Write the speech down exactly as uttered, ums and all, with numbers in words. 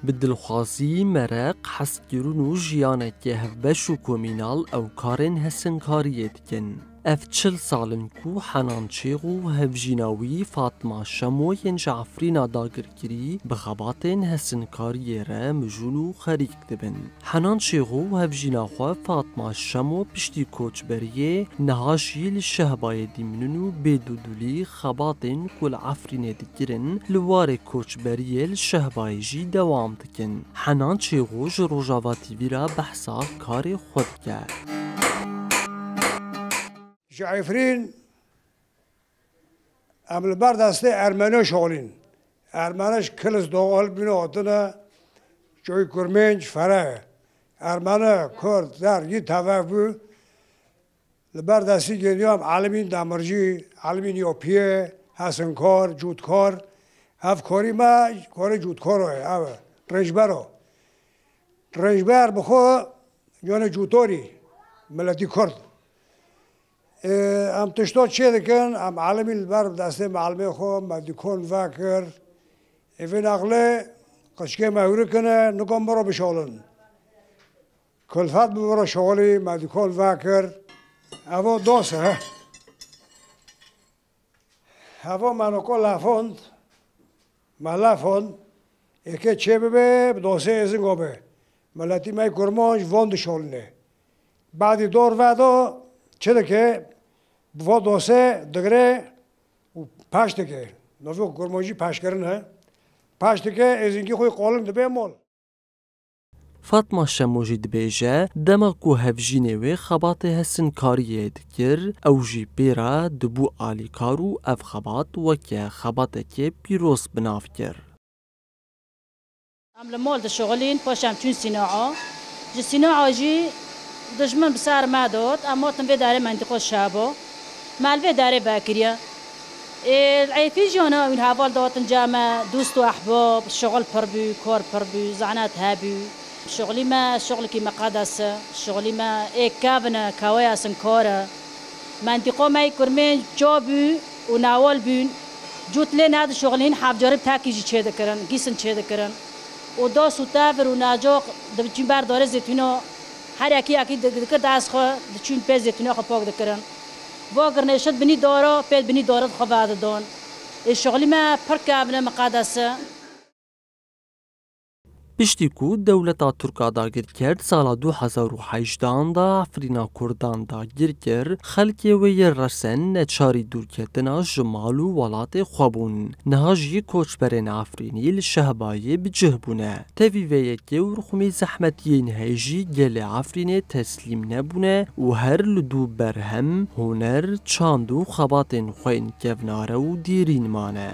Bi dilxwazî, mereq, hezkirin û jiyaneke hevbeş û komînal ew karên hesinkariyê dikin. Ev çil sal in ku Henan Çêxo û hevjîna wî Fatma Şemo yên ji Efrîna dagirkirî bi xebatên hesinkariyê re mijûl û xerîk dibin. Henan Çêxo û hevjîna xwe Fatma Şemo piştî koçberiyê niha jî li Şehbayê dimînin û bê dûdûlî xebatên ku li Efrînê dikirin li warê koçberiyê li Şehbayê jî dewam dikin. Henan Çêxo ji Rojava T V re behsa karê xwe dike. Ji Efrîn em li ber destê Ermenê şolîn. Ermenê ji Kilis doğal bîne hatine, çoy Kurmenc, Fere. Ermene, Kurd, der, yî tevef bû. Li ber destî gêdiya em Elimîn Demircî, Elimîn Yopiye, Hesinkar, Cûtkar. Ev karî me, karê cûtkaro ye, ev e. Rêncber o. Rêncber bi xwe, yanî cûtorî, miletî Kurd. Ê, em tişta çê dikin, em Elimî li ber destê melimê xwe, me dîkon vekir. Ê vê nexlê, qişkê me hûrikine, nika min re bişolin. Kulfet bi min re şolî, me dîkon vekir. Evo dos e. Evo me niko lefond, me lefond, êkê çê bibe, bi dosê êzing be. Miletî me kurmanc von dişolîne. Badî dor vedo, çi dike, bi vo dosê digire û peş dike. Novî kurmancî peşkirin e. Peş dike, êzingî xwe qolin dibe mol. Fatma Şemo jî dibêje, dema ku hevjînê wê xebatê hesinkariyê dikir, ew jî pê re dibû alîkar û ev xebat weke xebatekê pîroz bi nav kir. Em li mol dişuxilîn, paş em çûn Sînaa. Ji Sînaa jî dijmin bi ser me dot, em hatin vê derê mendîqo Şebo. Me li vê derê vekiriye. Ê, li Efrîn jî hene wîn heval dihatin cem me, dost û ehbab, şixul pir bû, kar pir bû, zenet hebû. Şixulî me, şixulekî miqedes e. Şixulî me ê kevin e, keweya sinkar e. Mendîqa me yê kurmên ca bû û newal bûn. Cût lê nedişixulîn, hevcarî bi tekî jî çêdikirin, gîsin çêdikirin. Û das û tevir û necax diçûn ber darê zeytûna, her yekî yekî di-, dikir dest xwe, diçûn pê zeytûna xwe pak dikirin. Va girnêşit binî dara, pê binî dara xwe vedidon. Ê şixulî me pir kevin e, miqedes e. Piştî ku dewleta Tirk a dagirker sala du hezar û hejdehan de Efrîna Kurdan dagir kir, xelkê wê yê resen neçarî dûrketina ji mal û welatê xwe bûn. Niha jî koçberên Efrînî li Şehbayê bi cih bûne. Tevî vê yekê û rixumî zehmetiyên heyî jî gelê Efrînê teslîm nebûne û her li dû berhem, huner, çand û xebatên xwe yên kevnare û dêrîn mane.